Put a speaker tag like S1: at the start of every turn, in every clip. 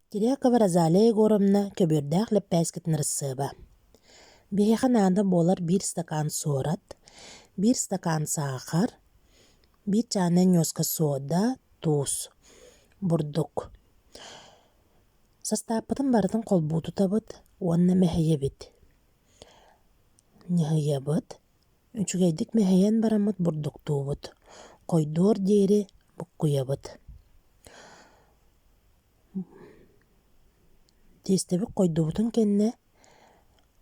S1: Терякова Розалия Егоровна көбүөрдээх лэппээскитин ырыссыаба. Биһиэхэ наада буолар биир стакан суорат, биир стакан саахар, биир чаанай ньуоска суода, туус, бурдук. Састааппытын барытын холбуу тутабыт уонна мэһийэбит. Ньыһыйабыт, үчүгэйдик мэһийэн бараммыт бурдуктуубут, хойдуор диэри буккуйабыт. Тиэстэбит хойдубутун кэннэ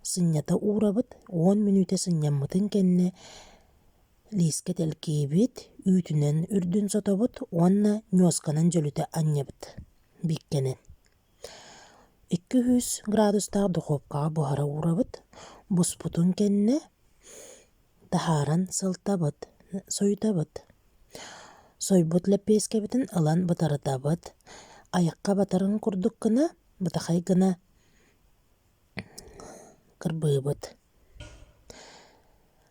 S1: сынньата уурабыт, 10 мүнүүтэ сынньаммытын кэннэ лиискэ тэлгиибит, үүтүнэн үрдүн сотобут уонна ньуосканан дьөлүтэ анньабыт бииккэнэн. 200 градустаах духуопкаҕа буһара уурабыт, буспутун кэннэ таһааран сылтабыт, сойутабыт. Сойбут лэппиэскэбитин ылан бытарытабыт, айахха батарын курдук гына, бытахай гына кырбыыбыт.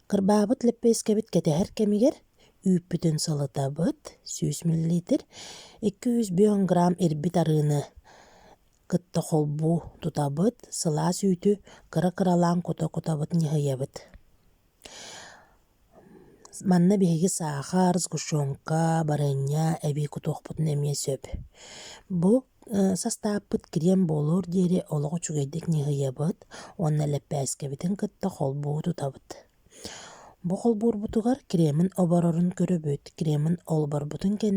S1: Кырбаабыт лэппиэскэбит кэтэһэр кэмигэр үүппүтүн сылытабыт, 100 миллилитр, 250 грамм ирбит арыыны кытта холбуу тутабыт, сылаас үүтү кыра-кыралаан кута-кутабыт ньыһыйабыт. Манна биһиги саахар, сгущенка, барыанньа эбии кутуохпутун эмиэ сөп. Бу састааппыт крем буолуор диэри олох үчүгэйдик ньыһыйабыт уонна лэппээскэбитин кытта холбуу тутабыт. Бу холбуурбутугар кремин оборорун көрөбүт, кремин олборбутун кэннэ.